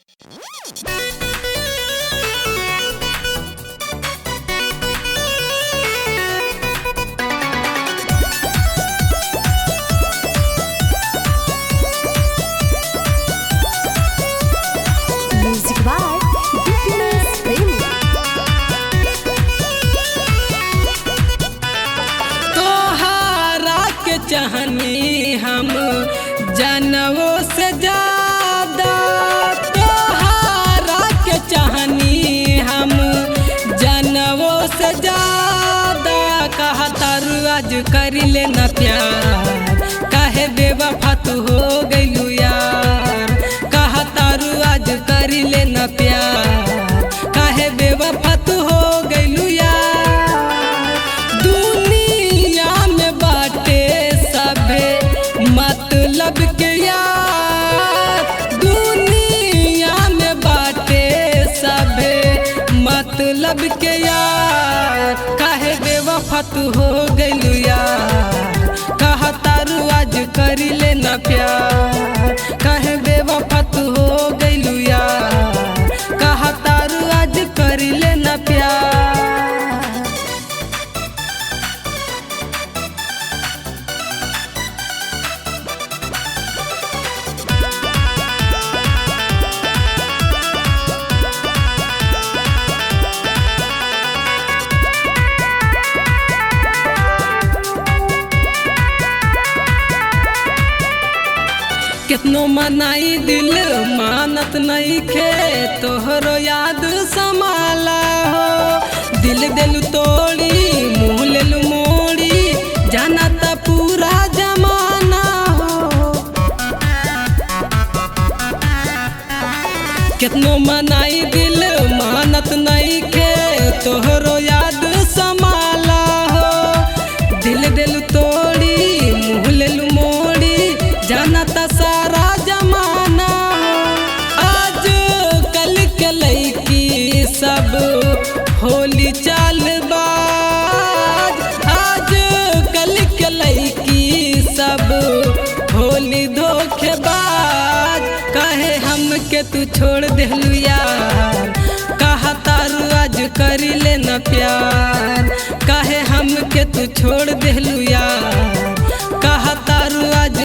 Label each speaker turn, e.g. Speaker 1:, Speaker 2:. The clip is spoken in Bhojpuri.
Speaker 1: Music by DPS Premi.
Speaker 2: तोहारा के चाहनी हम जानवो से ज्यादा, तोहारा के चाहनी हम जानवो से ज्यादा। कहा तारू आज कर लेना प्यार, काहे बेवफा तू हो गइलू यार। कहा तारू आज कर लेना प्यार, काहे बेवफा तू हो गइलू यार। दुनिया में बाटे सभे मतलब के यार, दुनिया में बाटे सभे मतलब के यार। काहे बेवफा तू हो गइलू यार, कहा तारू आज कर लेना प्यार। काहे बेवफा तू हो गइलू यार, कहा तारू आज कर लेना प्यार। कितनो मनाई दिल मानत नहीं खे, तोहरो याद समाला हो। दिल दिल तोड़ी मुँह लेलु मोड़ी, जाना त पूरा जमाना हो। कितनो मनाई दिल मानत नहीं खे, तोहरो याद समाला हो। दिल दिल तोड़ी मुँह लेलु मोड़ी, जाना त सारा जमाना हो। आज कल के लैकी सब होली चाल बाज, आज कल के लैकी सब होली धोखेबाज। काहे हमके तू छोड़ देलू यार, कहा तारू आज कर लेना प्यार। काहे हमके तू छोड़ देलू यार, कहा तारू आज